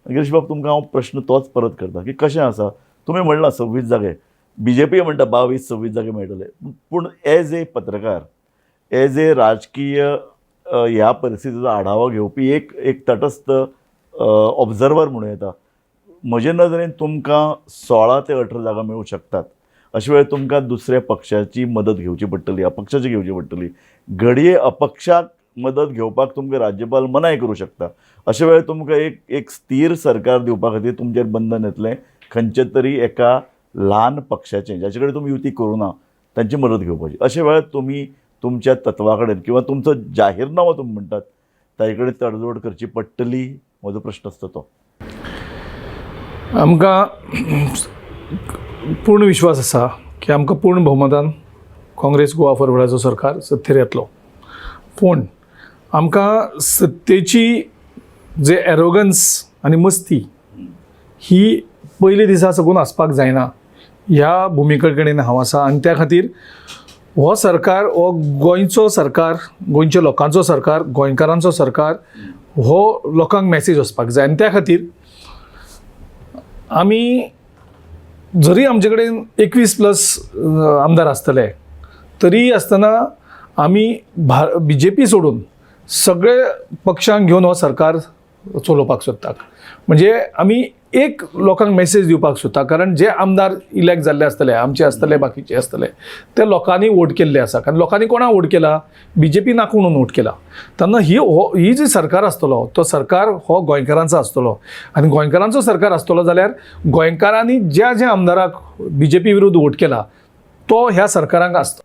गिरीश बाब, तुमकां हांव प्रश्न तोच परत करता की कशें आसा, तुमी म्हणलां 26 जागे, बीजेपी म्हणटा 22-26 जागे मेळटले, पूण एज ए पत्रकार, एज ए राजकीय ह्या परिस्थितीचो आढावो घेवपी एक एक तटस्थ ऑब्जर्वर म्हणूं येता, म्हजे नदरेन तुमकां 16 ते 18 जागा मेळूं शकतात. अशे वेळार तुमकां दुसऱ्या पक्षाची मदत घेवची पडटली, अपक्षाची घेवची पडटली. घडये अपक्षाक मदत घेवपाक तुमकां राज्यपाल मनाय करूं शकता. अशे वेळार तुमकां एक एक स्थीर सरकार दिवपा खातीर तुमचेर बंधन येतलें खंयचे तरी एका ल्हान पक्षाचें, जाचे कडेन तुमी युती करूं ना, तांची मदत घेवपाची. अशे वेळार तुमी तुमच्या तत्वा कडेन किंवा तुमचो जाहीरनामो तुमी म्हणटात ताजे कडेन तडजोड करची पडटली, म्हजो प्रश्न आसता तो. आमकां पूर्ण विश्वास आसा की आमकां पूर्ण भोवमतान काँग्रेस गोवा फॉरवर्डाचो सरकार सत्तेर येतलो. पूण आमकां सत्तेची जे एरोगन्स आनी मस्ती ही पयले दिसा साकून आसपाक जायना ह्या भुमिके कडेन हांव आसा. आनी त्या खातीर हो सरकार हो गोंयचो सरकार, गोंयच्या लोकांचो सरकार, गोंयकारांचो सरकार, हो लोकांक मॅसेज वचपाक जाय. आनी त्या खातीर आमी जरी आमचे कडेन 21 प्लस आमदार आसतले तरी आसतना आमी बीजेपी सोडून सगळे पक्षांक घेवन हो सरकार चलोवपाक सोदतात. म्हणजे आमी एक लोकांक मेसेज दिवपाक सोदता, कारण जे आमदार इलेक्ट जाल्ले आसतले, आमचे आसतले, बाकीचे आसतले, ते लोकांनी वोट केल्ले आसा. कारण लोकांनी कोणाक वोट केला? बीजेपी नाका म्हणून वोट केला. तेन्ना ही जी सरकार आसतलो तो सरकार हो गोंयकारांचो आसतलो. आनी गोंयकारांचो सरकार आसतलो जाल्यार गोंयकारांनी ज्या ज्या आमदाराक बीजेपी विरुद्ध वोट केला तो ह्या सरकारांक आसता.